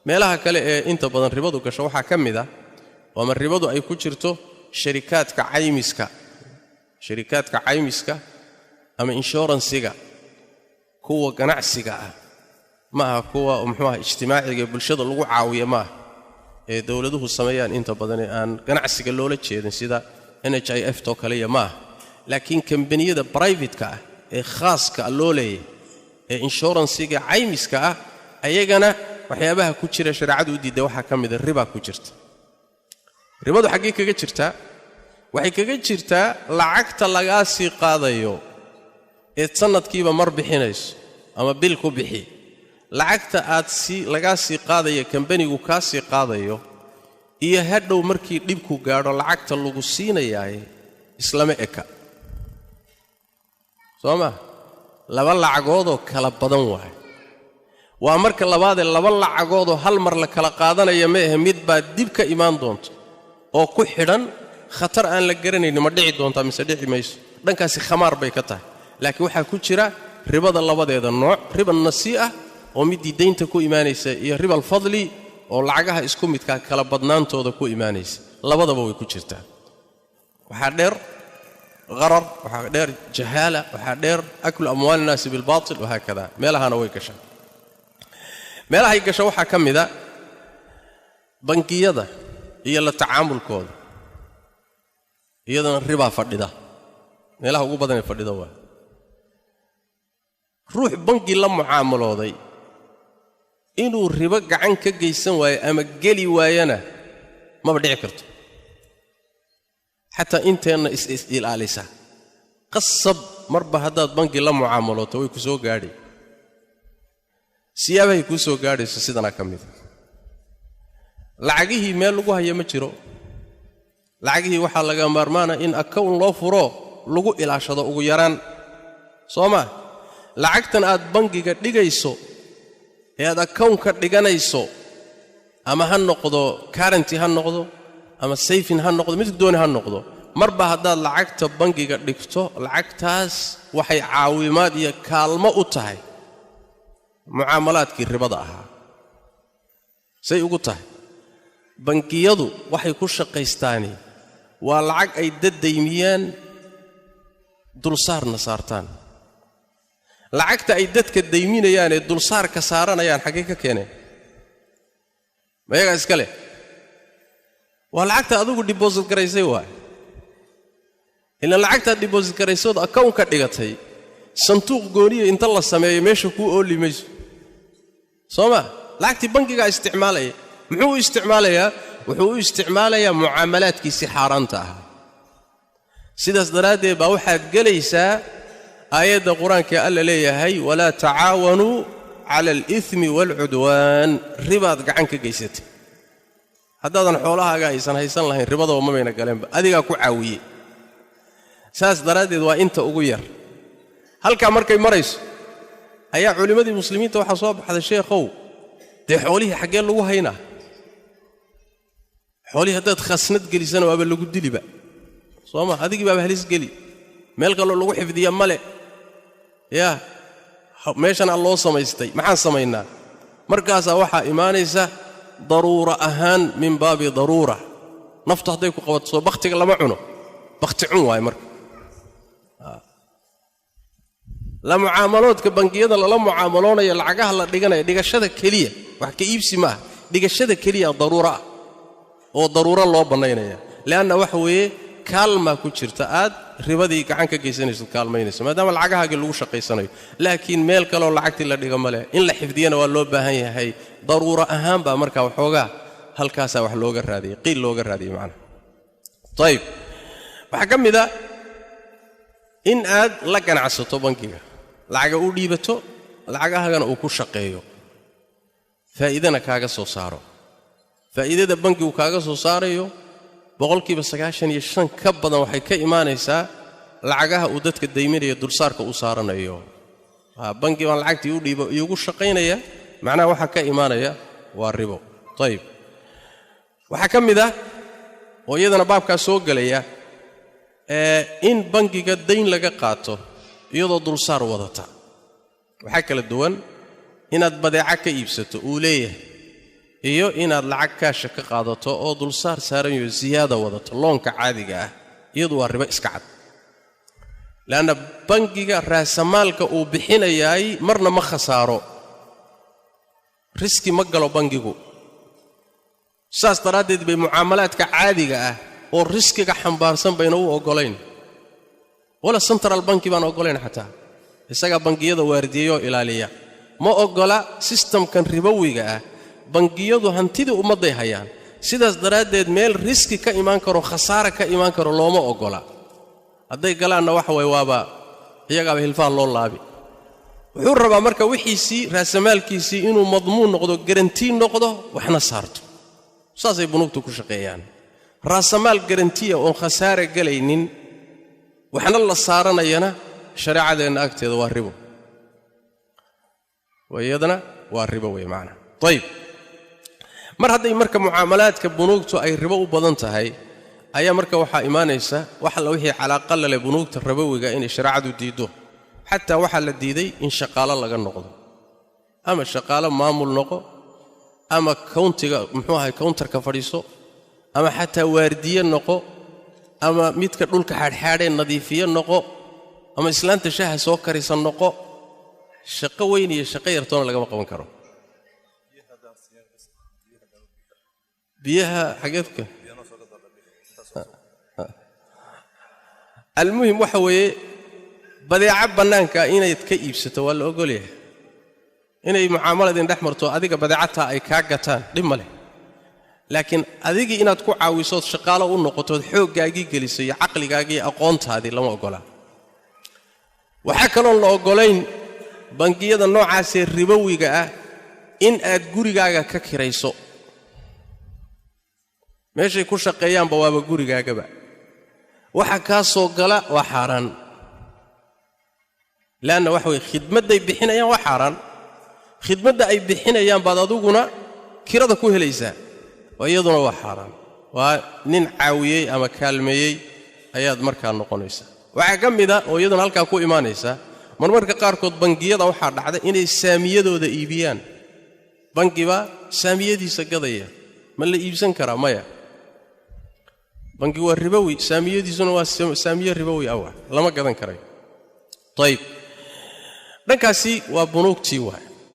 Meelaha kale ee inta badan ribadu gasho waxaa ka mid ah waama ribadu ay ku jirto sharikaadka caymiska, sharikaadka caymiska ama inshuransiga, kuwa ganacsiga ah ma aha, kuwa muxuu aha ijtimaaciga ee bulshada lagu caawiya ma aha, ee dowladuhu sameeyaan inta badan ee aan ganacsiga loola jeedin sida NHIF too kaleya ma aha, laakiin kambaniyada brivatka ah ee khaaska loo leeyahay ee inshuransiga caymiska ah, ayagana waxyaabaha ku jira shareecadu u diidday waxaa ka mida ribaa ku jirta. Ribadu xaggee kaga jirtaa? Waxay kaga jirtaa lacagta lagaa sii qaadayo eed sannadkiiba mar bixinayso ama bil ku bixi, lacagta aad sii lagaa sii qaadaya, kambanigu kaa sii qaadayo, iyo hadhow markii dhibku gaadho lacagta lagu siinayaay islama eka. Soo maa? Laba lacagoodoo kala badan waay. Waa marka labaadee laba lacagoodoo hal mar la kala qaadanaya ma ahe, mid baa dib ka imaan doonta oo ku xidhan khatar aan la garanaynin, ma dhici doontaa mise dhici mayso. Dhankaasi khamaar bay ka tahay. Laakiin waxaa ku jira ribada labadeeda nooc, riba nasii'a oo middii daynta ku imaanaysa, iyo riba alfadli oo lacagaha isku midkaa kala badnaantooda ku imaanaysa, labadaba way ku jirtaa. Waxaa dheer harar, waxaa dheer jahaala, waxaa dheer aklu amwaali innaasi bilbaatil, wahaakada. Meelahana way gashaa. Meelahay gasho waxaa ka mida bangiyada iyo la tacaamulkooda, iyadana ribaa fadhida. Meelaha ugu badanee fadhida waa ruux bangi la mucaamalooday inuu ribo gacan ka geysan waayo ama geli waayana maba dhici karto. Xataa inteenna is-is-ilaalisa qasab marba haddaad bangi la mucaamalooto way ku soo gaadhay. Siyaabahay kuu soo gaadhayso sidanaa ka mida: lacagihii meel lagu haya ma jiro. Lacagihii waxaa laga maarmaana in account loo furo lagu ilaashado ugu yaraan, soo maa? Lacagtan aad bangiga dhigayso ee aad accountka dhiganayso, ama ha noqdo current ha noqdo ama saving ha noqdo, mid dooni ha noqdo, marba haddaad lacagta bangiga dhigto, lacagtaas waxay caawimaad iyo kaalmo u tahay mucaamalaadkii ribada ahaa. Say ugu tahay? Bangiyadu waxay ku shaqaystaani waa lacag ay dad daymiyaan, dulsaarna saartaan. Lacagta ay dadka dayminayaan ee dulsaarka saaranayaan xaggee ka keeneen? Ma yagaa iska leh? Waa lacagta adigu deposit garaysay waay. Ilaan lacagtaad deposit garaysood accountka dhigatay, sanduuq gooniya inta la sameeyo meesha kuu ooli mayso, soo ma? Lacagtii bangigaa isticmaalaya. Muxuu u isticmaalayaa? Wuxuu u isticmaalayaa mucaamalaadkiisii xaaraanta ahaa. Sidaas daraaddeed baa waxaad gelaysaa aayadda qur-aanka ee Alla leeyahay: "Walaa tacaawanuu cala alithmi waalcudwaan." Ribaad gacan ka geysatay. Haddaadan xoolahaaga aysan haysan lahayn, ribadaba mabayna galeenba, adigaa ku caawiyey. Saas daraaddeed waa inta ugu yar. Halkaa markay marayso ayaa culimmadii muslimiinta waxaa soo baxday: "Sheekhow, dee xoolihii xaggee lagu haynaa? Xoolihii haddaad khasnad gelisana waaba lagu diliba, soo ma? Adigii baaba halis geli, meel kaloo lagu xifdiya male. Yaa meeshanaa loo samaystay, maxaan samaynaa?" Markaasaa waxaa imaanaysa daruura ahaan, min baabi daruura, naftu hadday ku qabato, soo bakhtiga lama cuno? Bakhti cun waaye. Marka la mucaamaloodka bangiyada lala mucaamaloonaya, lacagaha la dhiganaya, dhigashada keliya, wax ka iibsi maaha, dhigashada keliya daruura ah oo daruuro loo bannaynaya, leanna waxa weeye kaalmaa ku jirta aad ribadii gacan ka geysanayso, kaalmaynayso, maadaama lacagahaagii lagu shaqaysanayo. Laakiin meel kaloo lacagtii la dhiga ma leh, in la xifdiyana waa loo baahan yahay. Daruuro ahaan baa markaa waxoogaa halkaasaa wax looga raadiyey, qiil looga raadiyey macnaha. Ayib, waxaa ka mid a in aad la ganacsato bankiga, lacaga u dhiibato, lacagahagana uu ku shaqeeyo, faa'iidana kaaga soo saaro. Faa'iidada bankigu kaaga soo saarayo 95% ka badan waxay ka imaanaysaa lacagaha uu dadka dayminaya, dulsaarka uu saaranayo. Banki baan lacagtii u dhiibo, iigu shaqaynaya, macnaha waxaa ka imaanaya waa ribo. Ayib, waxaa ka mid ah oo iyadana baabkaa soo gelaya in bankiga dayn laga qaato iyadoo dulsaar wadata. Waxaa kala duwan inaad badeeca ka iibsato uu leeyahay. Iyo inaad lacag kaasha ka qaadato oo dulsaar saaranyo siyaada wadato, loonka caadiga ah, iyadu waa ribo iska cad. Leanna bangiga raasamaalka uu bixinayaay marna ma khasaaro, riski ma galo bangigu. Saas daraaddeed bay mucaamalaadka caadiga ah oo riskiga xambaarsan bayna u oggolayn, wala central banki baan oggolayn xataa, isagaa bangiyada waardiyeeyoo ilaaliya, ma oggola sistamkan ribowiga ah. Bangiyadu hantidii ummadday hayaan, sidaas daraaddeed meel riski ka imaan karo, khasaara ka imaan karo looma oggola. Hadday galaanna waxa waye waaba iyagaaba hilfaha loo laabi. Wuxuu rabaa marka wixiisii raasamaalkiisii inuu madmuun noqdo, garantii noqdo, waxna saarto. Saasay bunuugtu ku shaqeeyaan. Raasamaal garantiya oon khasaara gelaynin, waxna la saaranayana, shareecadeenna agteeda waa ribo, iyadana waa ribo wey macnaha. Ayib, mar hadday marka mucaamalaadka bunuugtu ay ribo u badan tahay, ayaa marka waxaa imaanaysa wax alla wixii calaaqa la leh bunuugta rabowiga inay shareecadu diiddo. Xataa waxaa la diiday in shaqaalo laga noqdo, ama shaqaalo maamul noqo, ama countiga muxuu ahay counterka fadhiiso, ama xataa waardiye noqo, ama midka dhulka xaadhxaadhee nadiifiye noqo, ama islaanta shaaha soo karisa noqo. Shaqo weyn iyo shaqo yartoona lagama qaban karo. Biyaha xageedka almuhim waxa weeye badeeco bannaanka inayd ka iibsato waa la ogolyahay, inay mucaamaladin dhex marto, adiga badeecataa ay kaa gataan dhib ma leh, laakiin adigii inaad ku caawisood shaqaalo u noqotood xooggaagii geliso iyo caqligaagii iyo aqoontaadii lama oggolaa. Waxaa kaloon la oggolayn bangiyada noocaasee ribowiga ah in aad gurigaaga ka kirayso. Meeshay ku shaqeeyaanba waaba gurigaagaba, waxa kaa soo gala waa xaaraan. Leanna waxa weye khidmadday bixinayaan waa xaaraan, khidmadda ay bixinayaan baad adiguna kirada ku helaysaa, iyaduna waa xaaraan. Waa nin caawiyey ama kaalmeeyey ayaad markaa noqonaysaa. Waxaa ka mid a oo iyaduna halkaa ku imaanaysa, marmarka qaarkood bangiyada waxaa dhacda inay saamiyadooda iibiyaan. Bangibaa saamiyadiisa gadaya, ma la iibsan karaa? Maya. Bangi waa ribowi, saamiyadiisuna waa saamiye ribowi awa, lama gadan karayo. Ayib, dhankaasi waa bunuugtii waay.